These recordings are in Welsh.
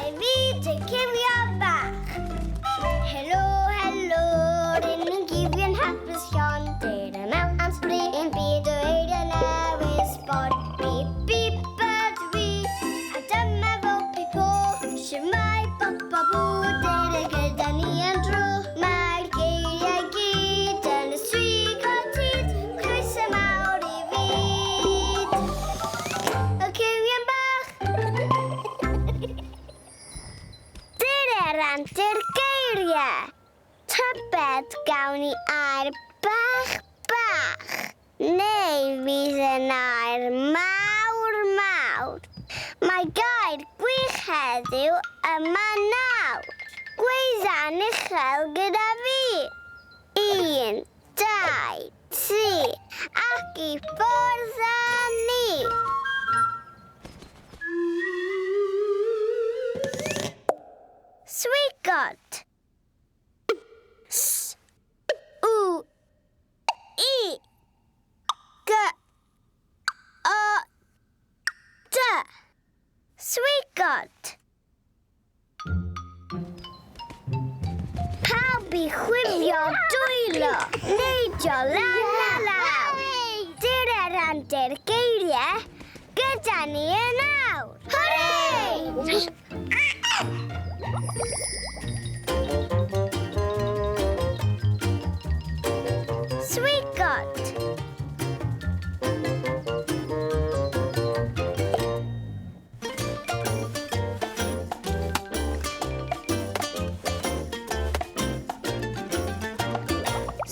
i fyd y cywion bach. Helo, helo, rŷn ni'n gywion hapus llon. Dere mewn am sbri i'n byd o eiriau newydd sbon. Bip, bip ydw i, a dyma fo Pipo. Shwmae bop a bw, dere gyda ni am dro. Mae'r geiriau gyd yn y swigod hud, croeso mawr i fyd y cywion bach. Dyre'r antur geiriau. Tybed gawn ni air bach bach, neu fydd yn air mawr mawr. Mae gair gwych heddiw yma nawr. Gweidda'n uchel gyda fi. Un, dau, tri, ac i ffwrdd â ni! Swigod. S W I G O D. Swigod. Pawb i chwifio dwylo, neidio lan a lawr. Dyr antur geiriau gyda ni yn awr. Hwrê! Swigod.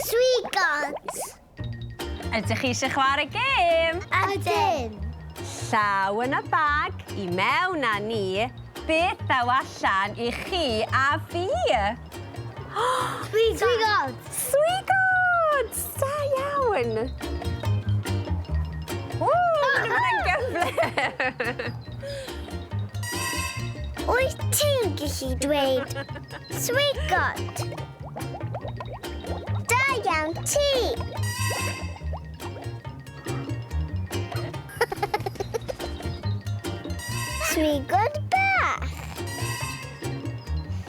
Swigod! Ydych chi eisiau chwarae gêm? Ydyn! Llaw yn y bag, i mewn â ni, beth ddaw allan i chi a fi? Swigod! Swigod! Swigod! Da iawn! Ww, mae'n gyfle! Wyt ti'n gallu dweud swigod? Da iawn ti! Swigod bach.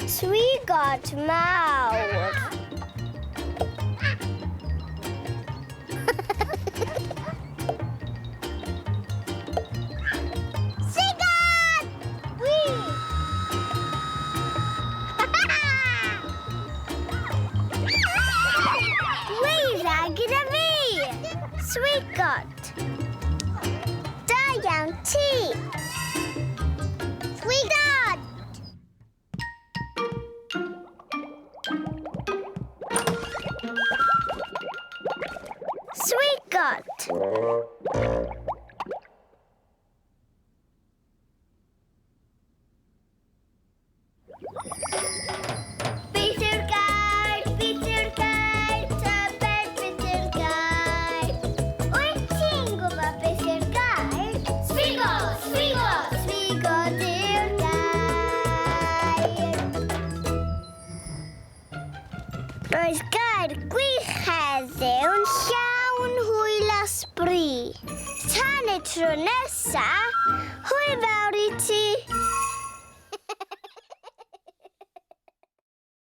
Swigod mawr. Swigod! Wee! Gweidda gyda fi! Swigod. Da iawn ti! Swigod! Swigod! Beth yw'r gair? Beth yw'r gair? Tybed beth yw'r gair? Wyt ti'n gwybod beth yw'r gair? Swigod! Swigod! Swigod yw'r gair. Roedd gair gwych heddiw'n llawn hwyl a sbri. Tan y tro nesa, hwyl fawr i ti!